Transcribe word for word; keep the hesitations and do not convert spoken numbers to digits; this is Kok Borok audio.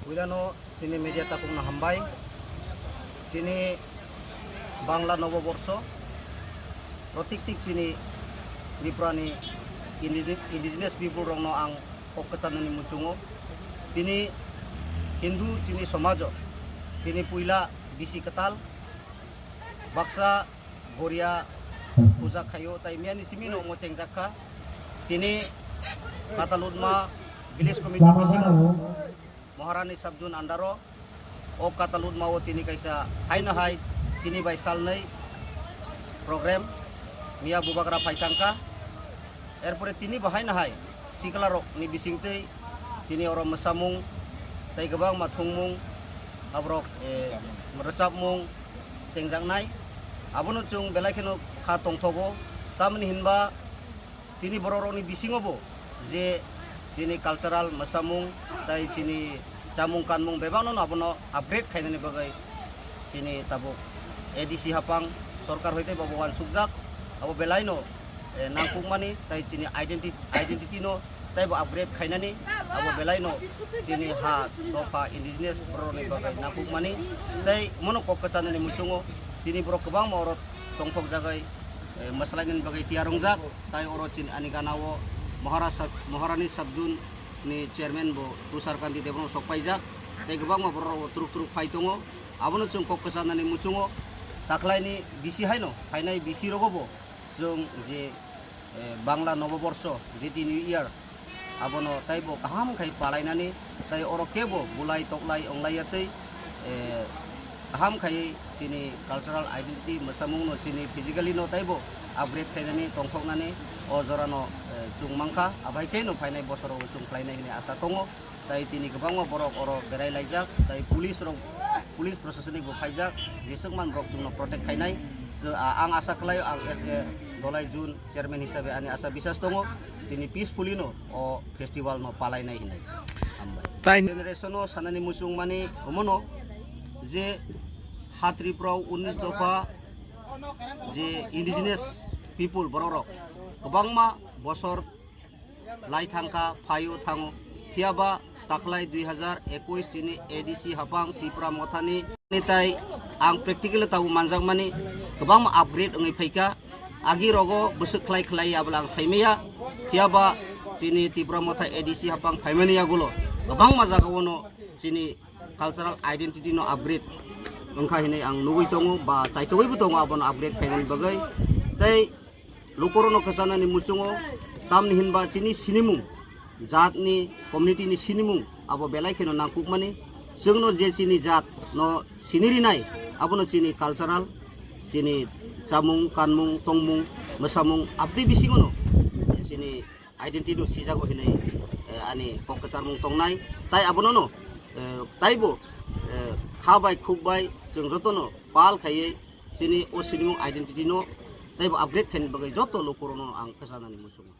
Puilano chini media takhukno hambai. Tini Bangla Noboborsho, protiktik chini Tripurani indi-, indigenous people rokno ang kok kwchanani muchungo. Tini Hindu chini somajo, tini puila bisi kwtal, baksa Goria puja khaio, tai miyani simi no omo chengjak kha. Tini Katalutma village committee bisingo Maharani subzone under o, o Katalutma o tini kaisa haino hai tini bai salnwi program miya bubagra phai thangkha. Erpore tini bo haino hai sikla rok ni bisingtwi tini oro mwsamung tei kwbangma thwngmung aborok, eh, rwchapmung chengjaknai. Abono chwng belai kheno kha tongthogo, tamni hinba chini borok rokni bisingo bo je chini cultural mwsamung tai chini chamung kanmung bebakno abono upgrade khainani bagwi chini tabuk A D C hapang sorkar hoite bo uansukjak, abo belaino, eh, nangkukmani tai chini identi-, identity no tei bo upgrade khainani abo belaino chini ha dopha indigenous borokni bagwi nangkukmani tei mono kok kwchanani muchungo tini borok kwbangma oro tongthokjagwi, eh, mwsalainani bagwi tiyar wngjak. Tai oro chini ani gana o Mahara sub-, Maharani subzone ni chairman bo Tushar Kanti Debbarma sok paijak. Tei kwbangma borok rok bo turuk turuk phai tongo. Abono chwng kok kwchanani muchungo takhlaini bisi haino phainai bisi rogo bo chwng je, eh, Bangla Noboborsho, J T New Year, abono taibo kaham khai palainani, tai oro kebo bulai toklai onglaiya tei, eh, kaham khai chini cultural identity mwsamung no chini physically no taibo upgrade khainani tongthoknani o jora no, eh, chwng mankha, abai khe no phainai bosoro chwng khlainai hwnwi asa tongo. Tai tini kwbangma borok oro berai laijak, tai police rok, police proshashanik bo phaijak, jeswk man borok chwngno protect khainai. Je, a-, ang asa khlaio, ang as a Dolai Jun chairman hisabe ani asa bisas tongo, tini peacefully no o festival no palainai hinwi. Hambai. Tai generation o sanani muchung mani omono je ha Tripura o unis dopha je indigenous people borok rok kwbangma bosor lai thangkha, phaio thango. Phiyaba taklai dui hazar ekush chini A D C hapang Tipra Mothani ni tai ang practical tabo manjakmani kwbangma upgrade wngwi phaikha. Agi rogo bwswk khlai khlai abla ang saimaya. Phiyaba chini Tipra Motha A D C hapang phaimani yagulo kwbangma jagao no chini cultural identity no upgrade wngkha hinwi ang nugwi tongo ba chaitogwibo tongo abono upgrade khainani bagwi. Tei lukurokno kwchanani muchungo, tamni hinba chini sinimung, jatni, community ni sinimung abo belai kheno nangkukmani. Chwngno je chini jat no sinirinai, abono chini cultural, chini chamung, kanmung, tongmung, mwsamung, abdi bisingono chini identity no sijago hinwi, eh, ani kok kwcharmung tongnai. Tai abonono, eh, taibo, eh, kha bai khuk bai chwng jotono pal khaiwi chini o sinimung identity no taibo upgrade khaini bagwi joto lukurokno ang kwchanani muchungo.